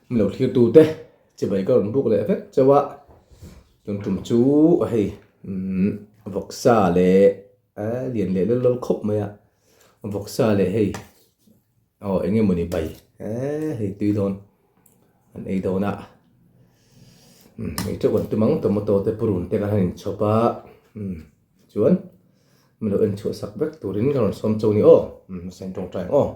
Min lo thlir tute chibai ka rawn buk leh vek chauh a, tun tum chu hei umm vawksa leh eh lian leh lal lal khawp mai a, vawksa leh hei aw eng emawni bai eh hei tui dawn an ei dawn a, umm ei teuh kan tum ang tomato te purun te kan han inchhawp a umm chuan min lo en chhuah sak vek turin ka rawn sawm chauh a ni aw umm hmasa in tawngtai ang aw.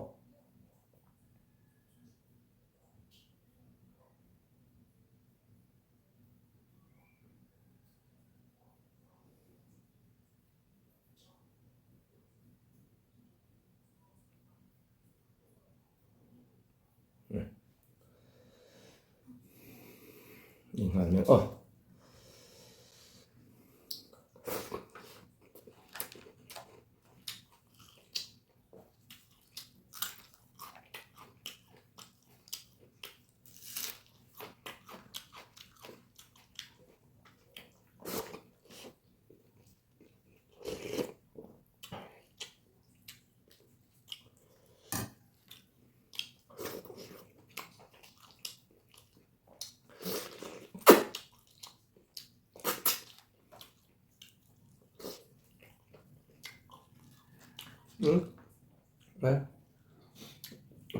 Inghal mek aw.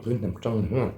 Tui hnam tang ni hmel.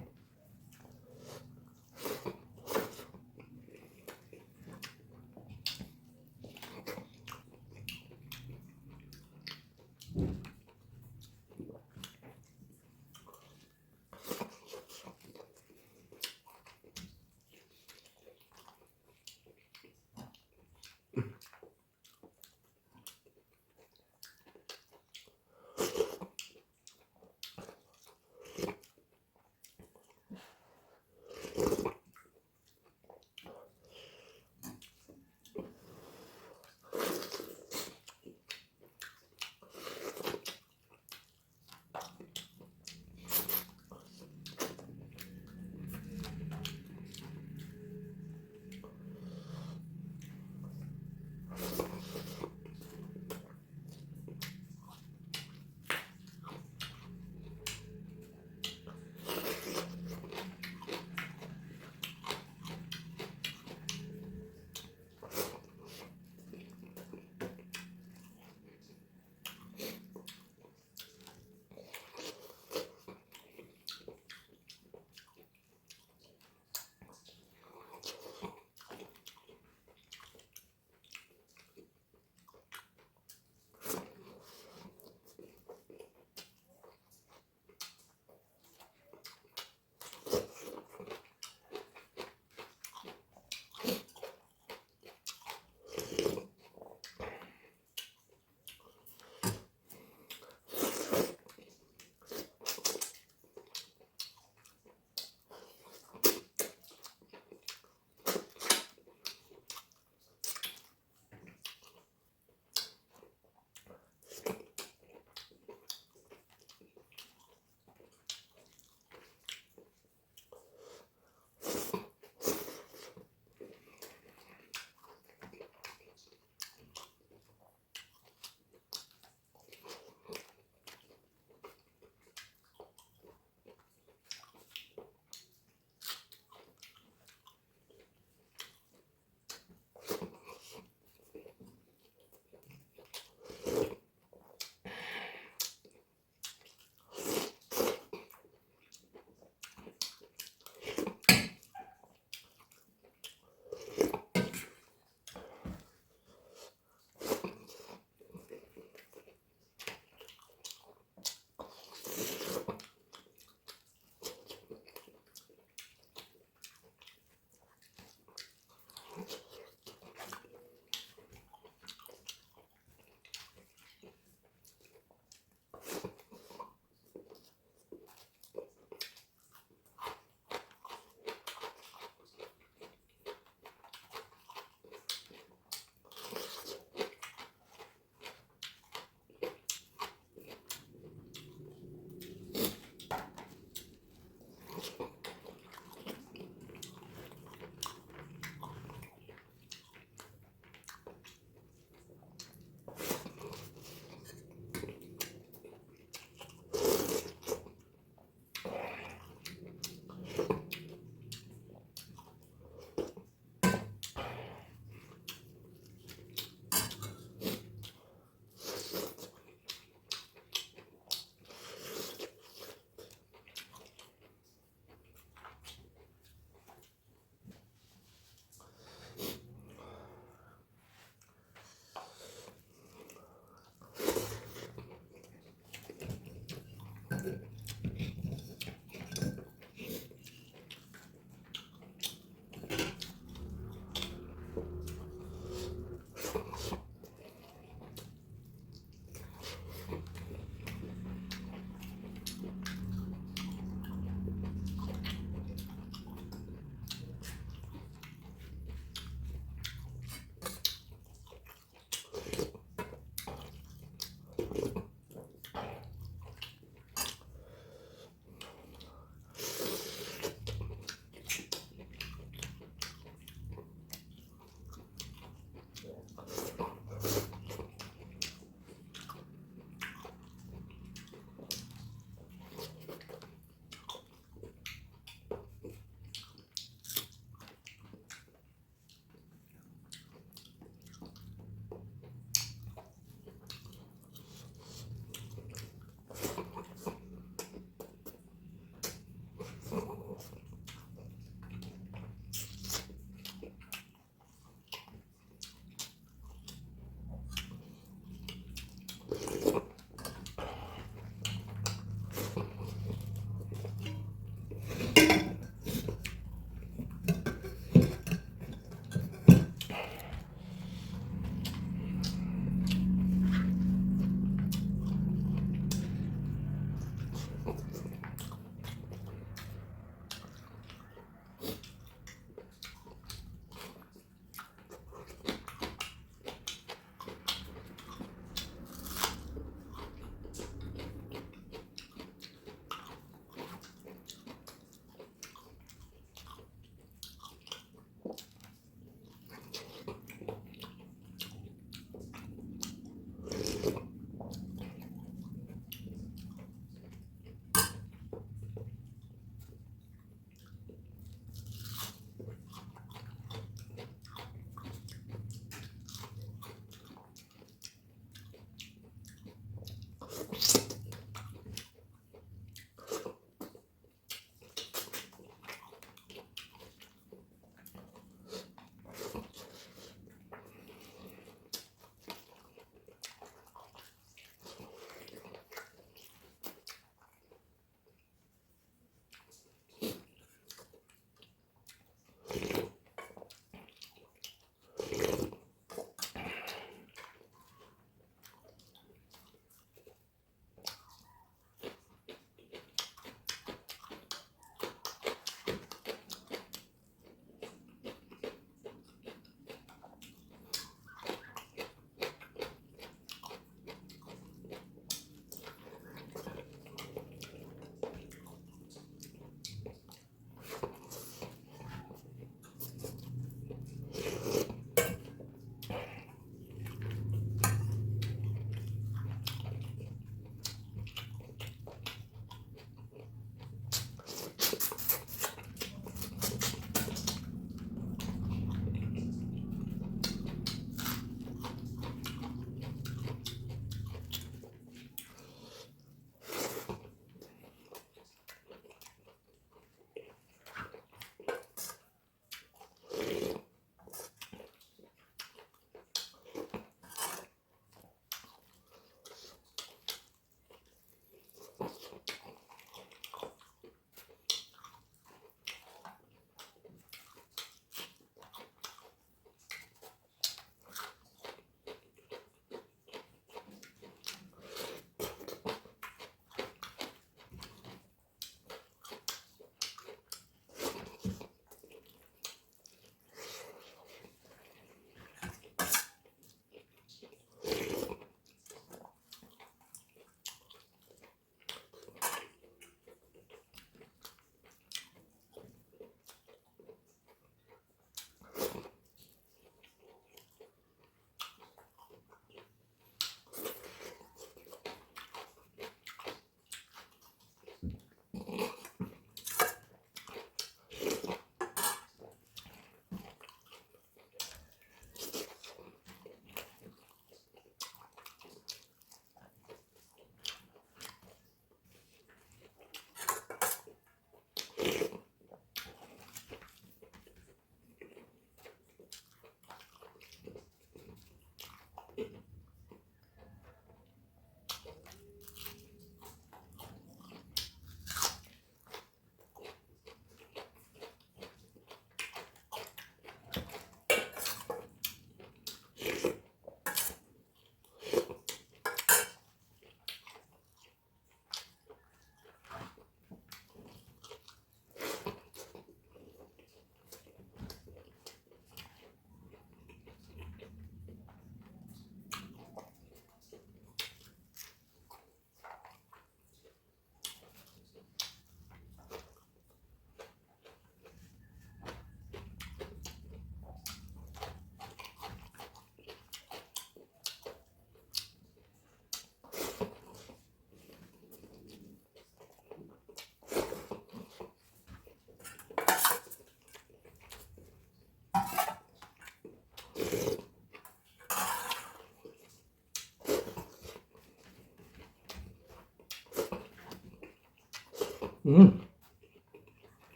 Umm.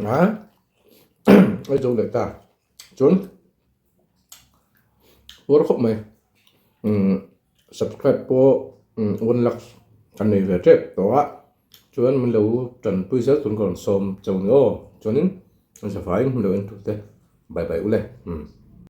A ei zo leh ta chuan puar khawp mai umm subscribe pawh one lakh kan nei ve tep tawh a chuan min lo tanpui zel tur ka rawn sawm chauh ni aw chuanin an zavaiin min lo en tute bye bye ule.